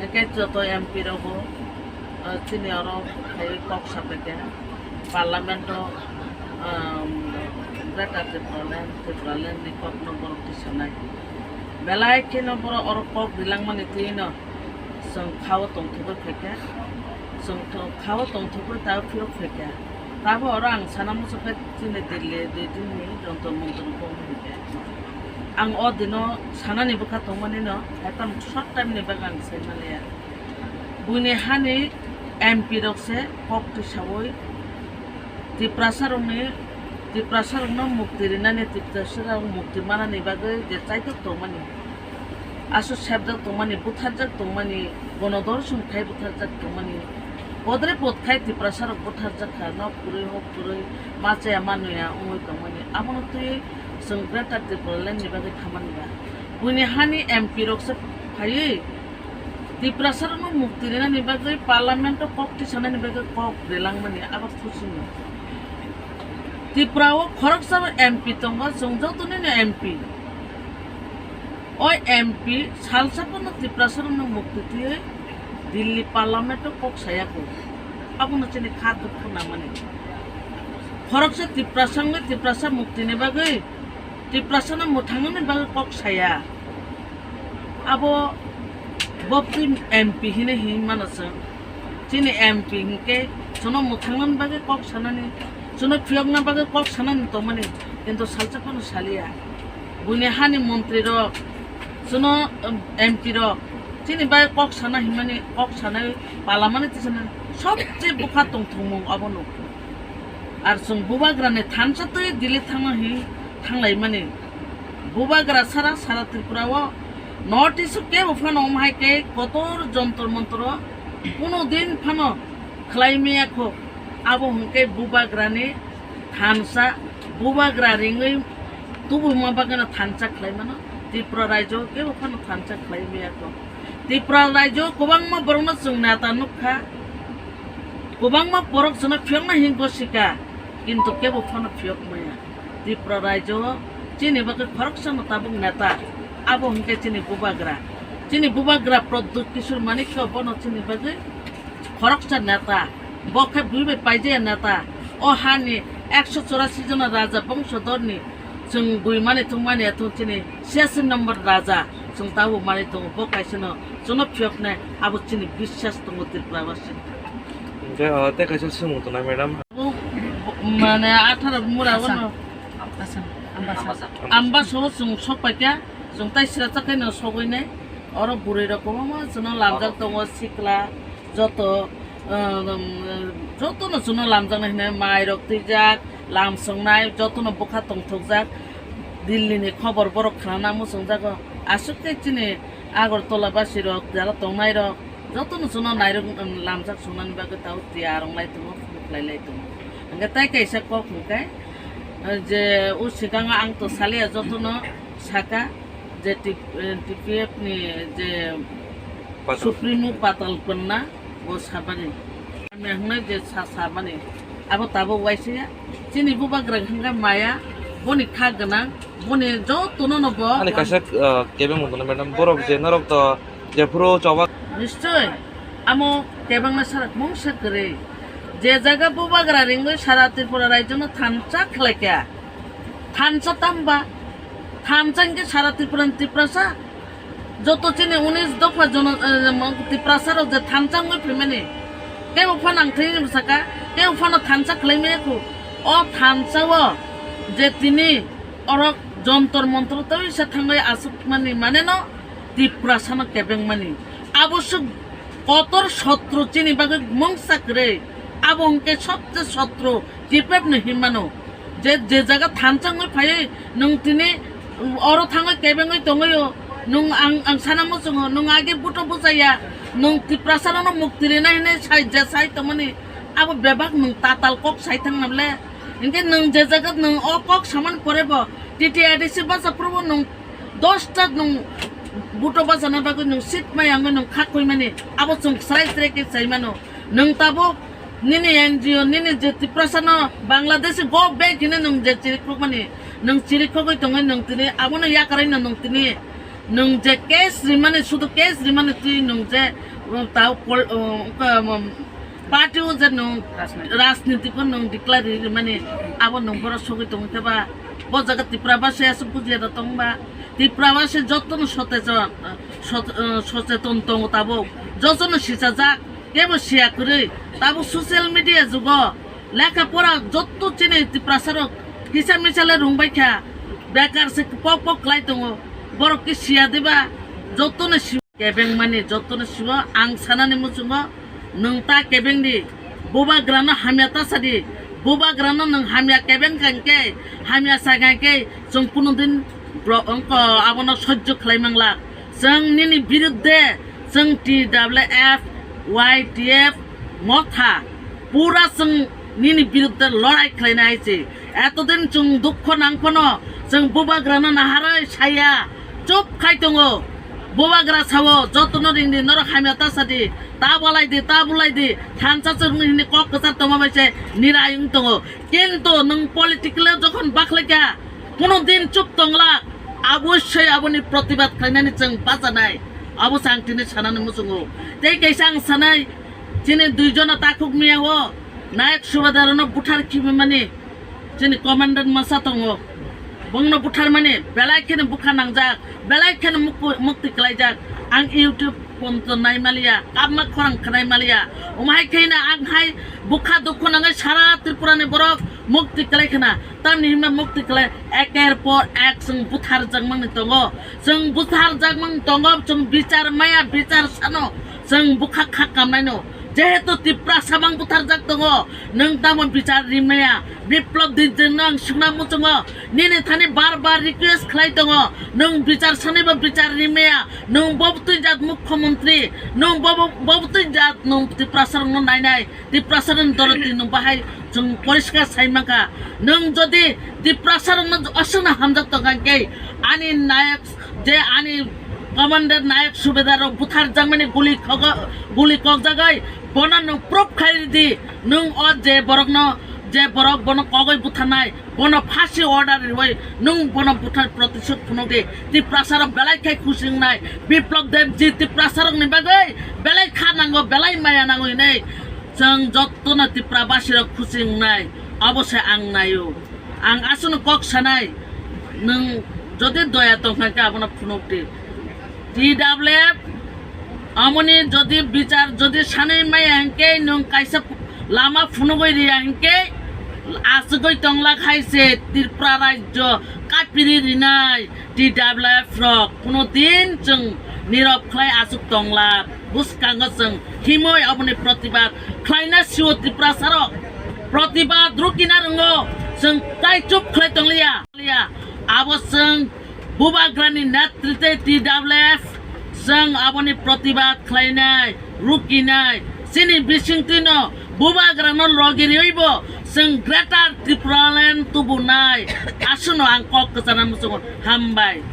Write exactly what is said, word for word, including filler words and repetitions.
Hwnkhe joto M P rogo, ah, chini oro phaiwi kok sapaikha, Parliament o, ah, Greater Tipraland, Tipraland ni kokno borok tisanai. Belai kheno borok oro kok rilangmani twino chwng khao tongthogwi phaikha, chwng to-, khao tongthogwi ta phirok phaikha. Tabo oro ang sana muchungkha chini Delhi dui din ni Jantar Mantar kok hwnkhe. Ang o dino sanani bwkha tongmani no, haikhe short time ni bagwi ang sai maliya. Buini hani M P rok se kok tisaui Tiprasa rokni, Tiprasa rokno mukti rinani, Tiprasa rok mukti manani bagwi je chaitok tongmani. Aswk sepjak tongmani, butharjak tongmani, gonodorsong khai butharjak tongmani, podre pod khai Tiprasa rok butharjak kha, nok kwrwi, hok kwrwi, ma chaya ma nuya wngwi tongmani. Abono twiwi chwng Greater Tipraland ni bagwi thamani ba. Buini hani M P rok se phaiwi Tiprasa rokno mukti rinani bagwi Parliament o kok tisanani bagwi kok relangmani abo khuchini. Tripura o khoroksa M P tongo, chwng joto nini M P. O M P salsa phano Tiprasa rokno mukti twiwi Delhi Parliament o kok saya kho. Abono chini kha dukhu nangmani. Khoroksa Tiprasa wngwi Tiprasa mukti ni bagwi, Tiprasa no mwthangna ni bagwi kok saya. Abo boptwi M P hinwi hinwi mano chwng. Chini M P hinkhe chwngno mwthangna bagwi kok sanani, chwngno phiyokna bagwi kok sanani tongmani, kintu salsa phano saliya. Buini hani montri rok, chwngno, um, M P rok chini bagwi kok sana hinmani, kok sanai palamani tisana sobse bwkha tongthokmung abono. Ar chwng bubagrani thansa twi Delhi thangna hinwi thanglaimani. Bubagra sara, sara Tripura o North East o kebo phano omo hai khe kotor Jantar Mantar o kuno din phano khlai maya kho. Abo hwnkhe bubagrani thansa, bubagra ringwi tubuma bagwino thansa khlai mano. Tripura raijo o kebo phano thansa khlai maya kho. Tripura raijo o kwbangma borokno chwng neta nukha, kwbangma borok chwngno phiyokna hinwi gosikha, kintu kebo phano phiyok maya. Tripura raijo o chini bagwi khoroksano tabuk neta, abo hwnkhe chini bubagra. Chini bubagra Pradyut Kishore Manikya bono chini bagwi khoroksa neta, bo khe bui bai paijaya neta. O hani ekso chorasi jona raja bongso dorni chwng bui mani thung mani thung chini siyasi number raja chwng tabuk mani tongo, bo kaisa no chwngno phiyoknai abo chini biswas tongo Tripura basi. Hwnkhe, o, tei kaisa swngmung tongnai, madam. Bo, bo, mane, atharo mura Assam. Bono. Assam, Ambasa. Ambasa o chwng sok paikha, chwng tai sira chakhai no sogwi nai. Oro bwrwi rok kwbangma chwngno lamjak tongo, sikla, joto, um, jotono chwngno lamjaknai hinwi mai rok twijak, lam swngnai, jotono bwkha tongthokjak. Delhi ni khobor borok khnana muchungjago. Aswk khe chini Agartala basi rok, jara tongnai rok, jotono chwngno nairok, um, lamjak sungnani bagwi tabuk tiyar wnglai tongo, phunuk khlailai tongo. Hwnkhe tai kaisa kok hwnkhe, uh, je o swkango ang to saliya, jotono saka je T-, uh, T P F ni je Patal. Supremo Patal Ponna bo sabani. Hamya hwnwi je sa sabani. Abo tabuk waisa ya. Chini bubagra hwnkhe maya, boni kha gwnang, boni jotono no bo. Ani kaisa, uh, kebeng mung tongo, madam. Borok je norok to Jephuru choba. Nischoi, amo kebengna sarak mungsa kwrwi. Je jaga bubagra ringwi sara Tripura raijono thansa khlaikha. Thansa tamba? Thansa hinkhe sara Tripura ni Tiprasa. Joto chini unis dopha jono, eh, Tiprasa rok je thansa wngwi phaimani. Kebo phano ang thwini bwsaka, kebo phano thansa khlaimaya kho. O thansa o je tini orok Jantar Mantar tei se thangwi aswkmani mane no Tiprasano kebengmani. Abo swk kotor sotro chini bagwi mungsa kwrwi. Abo hwnkhe sobse sotro T P F no hinmano. Je, je jaga thansa wngwi phaiwi nwng tini oro thangwi kebengwi tongwio. Nwng ang, ang sana muchungo, nwng age buto bwchaya. Nwng Tiprasarokno mukti rina hinwi sai, je sai tongmani. Abo bebak nwng tatal kok sai thangna ble. Hinkhe nwng je jaga nwng o kok samani pore bo T T A D C basa phuru bo nwng dosta nwng buto bachana bagwi nwng seat maya wngwi nwng kha kwimani abo chwng srai srai khe sai mano. Nwng tabuk nini N G O, nini je Tiprasano Bangladeshi go back hinwi nwng je chirikhokmani, nwng chirikhogwi tongwi nwng tini abono yakarwi no nwng tini Nwng je case rimani, sudu case rimani twi nwng je, um, tao pol-, um, um, party o je nwng rajniti ko nwng declare rimani, abo nwng boro sogwi tongo khe ba? Bo jaga Tripura basi aswk bujiya da tong ba? Tripura basi jotono sotejon, sot-, uh, socheton tongo tabuk, jotono sichajak, kebo siya kwrwi. Tabuk social media jugo lekha pora jotto chini Tiprasa rok kisa misa le rung bai kha, bekar se pok pok klai tongo, borok ki siya diba? Jotono si-, kebeng mani jotono sibo ang sanani muchungo, nwng ta kebeng di, bubagrano hamya ta sadi, bubagrano nwng hamya kebeng kha hwnkhe, hamya sa kha hwnkhe, chwng kuno din bro-, wngko abono sojjo khlai manglak. Chwng nini birudde, chwng T W F, Y T F, Motha, pura chwng nini birudde lorai khlainai hai se. Etodin chwng dukho nang phano, chwng bubagrano naharwi saya, chup khai tongo. Bubagra sao, jotono ringdi, norok hamya ta sadi, ta bolai di, ta bulai di, thansa chwrwngni hini kok kwchar tongma bai se nirai wng tongo. Kintu nwng political o jokhon bakhlaikha, kuno din chup tonglak, abossoi aboni protibad khlainani chwng bachanai. Abo se ang tini sanani muchungo. Tei kaisa ang sanai, chini dui jona takhuk miya o Nayak Subedar no buthar khibimani chini commandant masa tongo. Bongno butharmani belai kheno bukha nangjak, belai kheno mukti, mukti klaijak. Ang YouTube ponto nai maliya, kabma khorang khnai maliya. Omo hai khe na ang hai bukha dukhu nangwi sara Tripura ni borok mukti klai khna. Tamni hima mukti klai eker por ek chwng buthar jakmani tongo. Chwng buthar jakmani tongo, chwng bichar maya, bichar sano, chwng bukha kha kamnai no. Jehetu Tiprasa bang buthar jak tongo, nwng tamo bichar rimaya. Biplop Debjit no ang sukna muchungo, nini thani bar bar request khlai tongo, nwng bichar sanibo bichar rimaya, nwng bo bwtwi jat mukhyamantri, nwng bo, bo bwtwi jat nwng Tiprasa rokno nainai, Tiprasa rokni doroti nwng bahai chwng poriskar sai mankha. Nwng jodi Tiprasa rokno aswkno hamjak tongkha hwnkhe ani nayak je ani commander nayak subedar rok buthar jakmani guli khogo-, guli kokjagwi bono nwng proof khai ridi, nwng o je borokno, je borok bono kogwi butharnai, bono phasi order riwi nwng bono buthar protisud phunukdi. Tiprasa rok belai khai khusi wngnai, Biplop Debjit Tiprasa rokni bagwi belai kha nango, belai maya nango hinwi chwng jotono Tripura basi rok khusi wngnai, abo se ang naio. Ang aswkno kok sanai, nwng jodi doya tongkha khe abono phunukdi. T W F amoni jodi bichar jodi sanai maya hwnkhe nwng kaisa lama phunugwi riya hwnkhe aswkgwi tonglak hai se Tripura rajyo kapiri rinai. T W F rok kuno din chwng nirok khlai aswk tongla, bwskango chwng himwi aboni protibad khlaina sio Tiprasa rok. Protibad rukina rwngo, chwng tai chup khlai tongliya. Abo chwng bubagrani netritwe T W F chwng aboni protibad khlainai, rukinai. Chini bisingtwino bubagrano logiriwibo chwng Greater Tipraland tubunai. Aswkno ang kok kwchana muchungo. Hambai.